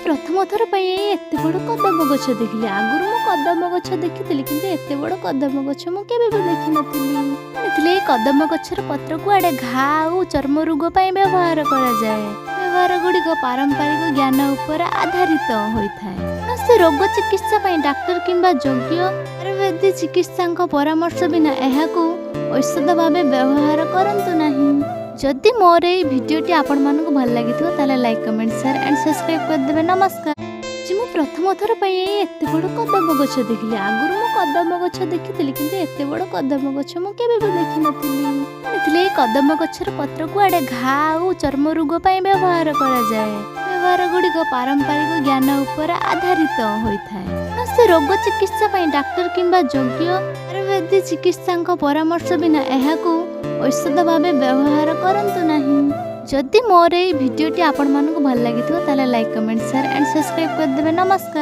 ପ୍ରଥମ ଥର ପାଇଁ ଏଇ ଏତେ ବଡ଼ କଦମ୍ବ ଗଛ ଦେଖିଲି। ଆଗରୁ ମୁଁ କଦମ୍ବ ଗଛ ଦେଖିଥିଲି, କିନ୍ତୁ ଏତେ ବଡ଼ କଦମ୍ବ ଗଛ ମୁଁ କେବେ ବି ଦେଖିନଥିଲି। ଶୁଣିଥିଲି, ଏଇ କଦମ୍ବ ଗଛର ପତ୍ର କୁଆଡ଼େ ଘା ଆଉ ଚର୍ମ ରୋଗ ପାଇଁ ବ୍ୟବହାର କରାଯାଏ। ବ୍ୟବହାର ଗୁଡ଼ିକ ପାରମ୍ପରିକ ଜ୍ଞାନ ଉପରେ ଆଧାରିତ ହୋଇଥାଏ। କୌଣସି ରୋଗ ଚିକିତ୍ସା ପାଇଁ ଡାକ୍ତର କିମ୍ବା ଯୋଗ୍ୟ ଆୟୁର୍ବେଦିକ ଚିକିତ୍ସାଙ୍କ ପରାମର୍ଶ ବିନା ଏହାକୁ ଔଷଧ ଭାବେ ବ୍ୟବହାର କରନ୍ତୁ ନାହିଁ। ଯଦି ମୋର ଏଇ ଭିଡ଼ିଓଟି ଆପଣମାନଙ୍କୁ ଭଲ ଲାଗିଥିବ, ତାହେଲେ like, comment, share and subscribe କରିଦେବେ। ନମସ୍କାର। ଆଜି ମୁଁ ପ୍ରଥମ ଥର ପାଇଁ ଏଇ ଏତେ ବଡ଼ କଦମ୍ବ ଗଛ ଦେଖିଲି। ଆଗରୁ ମୁଁ କଦମ୍ବ ଗଛ ଦେଖିଥିଲି, କିନ୍ତୁ ଏତେ ବଡ଼ କଦମ୍ବ ଗଛ ମୁଁ କେବେ ବି ଦେଖିନଥିଲି। ଶୁଣିଥିଲି, ଏଇ କଦମ୍ବ ଗଛର ପତ୍ର କୁଆଡ଼େ ଘା ଆଉ ଚର୍ମ ରୋଗ ପାଇଁ ବ୍ୟବହାର କରାଯାଏ। ବ୍ୟବହାର ଗୁଡ଼ିକ ପାରମ୍ପରିକ ଜ୍ଞାନ ଉପରେ ଆଧାରିତ ହୋଇଥାଏ। କୌଣସି ରୋଗ ଚିକିତ୍ସା ପାଇଁ ଡାକ୍ତର କିମ୍ବା ଯୋଗ୍ୟ ଆୟୁର୍ବେଦିକ ଚିକିତ୍ସାଙ୍କ ପରାମର୍ଶ ବିନା ଏହାକୁ ଔଷଧ ଭାବେ ବ୍ୟବହାର କରନ୍ତୁ ନାହିଁ। ଯଦି ମୋର ଏଇ ଭିଡ଼ିଓଟି ଆପଣମାନଙ୍କୁ ଭଲ ଲାଗିଥିବ, ତାହେଲେ like, comment, share and subscribe କରିଦେବେ। ନମସ୍କାର।